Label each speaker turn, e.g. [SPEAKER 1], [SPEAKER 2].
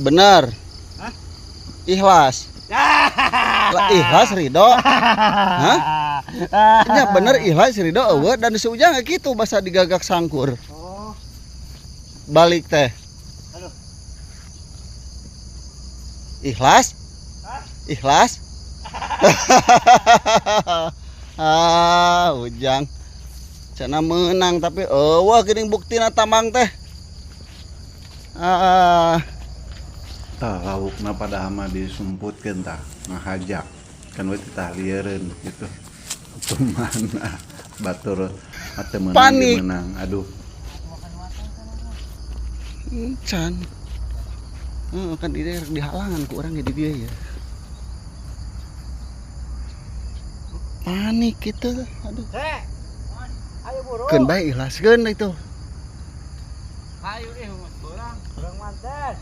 [SPEAKER 1] Bener.
[SPEAKER 2] Hah?
[SPEAKER 1] Ikhlas. Lah, ikhlas ridho. Hah? Ya bener ikhlas ridho eueuh dan si Ujang gitu basa digagak sangkur.
[SPEAKER 2] Oh.
[SPEAKER 1] Balik teh.
[SPEAKER 2] Aduh.
[SPEAKER 1] Ikhlas?
[SPEAKER 2] Hah?
[SPEAKER 1] Ikhlas? Ah, Ujang. Cenah menang tapi eueuh geuning buktina tambang teh. Ah.
[SPEAKER 3] Tah laukna padahal mah disumputkeun tah ngahajak kan we titah lieureun gitu. Tumana batur teu meunang
[SPEAKER 1] Panik.
[SPEAKER 3] Menang. Aduh.
[SPEAKER 1] Can. Heeh, kan ini rek dihalangan ku urang di dieu ya. Panik gitu. Aduh.
[SPEAKER 2] Teh. Ayo buru.
[SPEAKER 1] Keun bae ikhlaskeun itu.
[SPEAKER 2] Ayo deh, beurang. Beurang manten.